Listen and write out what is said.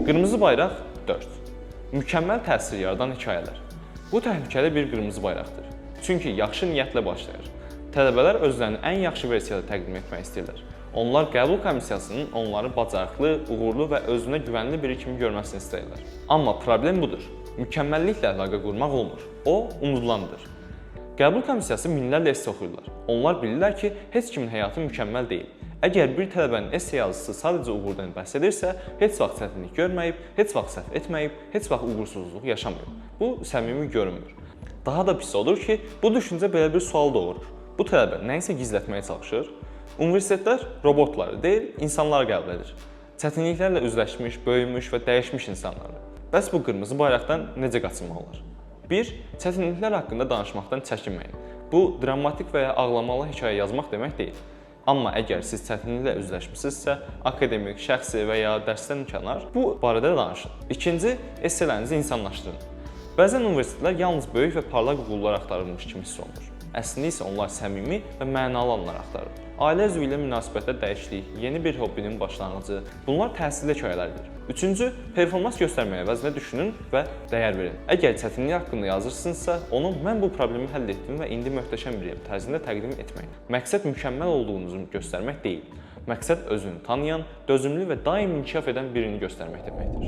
Qırmızı bayraq 4. Mükəmməl təsir yaradan hekayələr. Bu təhlükəli bir qırmızı bayraqdır. Çünki yaxşı niyyətlə başlayır. Tələbələr özlərini ən yaxşı versiyada təqdim etmək istəyirlər. Onlar qəbul komissiyasının onları bacarıqlı, uğurlu və özünə güvənli biri kimi görməsini istəyirlər. Amma problem budur. Mükəmməlliklə əlaqə qurmaq olmur. O unudulandır. Qəbul komissiyası minlərlə esse oxuyurlar. Onlar bilirlər ki, heç kimin həyatı mükəmməl deyil. Əgər bir tələbənin esse yazısı sadəcə uğurdan bəhs edirsə, heç vaxt çətinlik görməyib, heç vaxt səhv etməyib, heç vaxt uğursuzluq yaşamayıb. Bu səmimi görünmür. Daha da pis odur ki, bu düşüncə belə bir sual doğurur. Bu tələbə nə isə gizlətməyə çalışır? Universitetlər robotları deyil, insanları qəbul edir. Çətinliklərlə üzləşmiş, böyümüş və dəyişmiş insanları. Bəs bu qırmızı bayraqdan necə qaçınmaq olar? 1. Çətinliklər haqqında danışmaqdan çəkinməyin. Bu dramatik və ya ağlamalı hekayə yazmaq demək deyil. Amma əgər siz çətinliklə üzləşmisinizsə, akademik, şəxsi və ya dərsdən kənar bu barədə danışın. İkinci, esselərinizi insanlaşdırın. Bəzən universitetlər yalnız böyük və parlaq uğurlar axtarırmış kimi hiss olunur. Əslində isə onlar səmimi və mənalı anlar axtarır. Ailə üzvü ilə münasibətdə dəyişiklik, yeni bir hobbinin başlanğıcı, bunlar təsirli hekayələrdir. Üçüncü, performans göstərməyə əvəzinə düşünün və dəyər verin. Əgər çətinlik haqqında yazırsınızsa, onu "Mən bu problemi həll etdim və indi möhtəşəm biriyəm" tərzində təqdim etməyin. Məqsəd mükəmməl olduğunuzu göstərmək deyil. Məqsəd özünü tanıyan, dözümlü və daim inkişaf edən birini göstərmək deməkdir.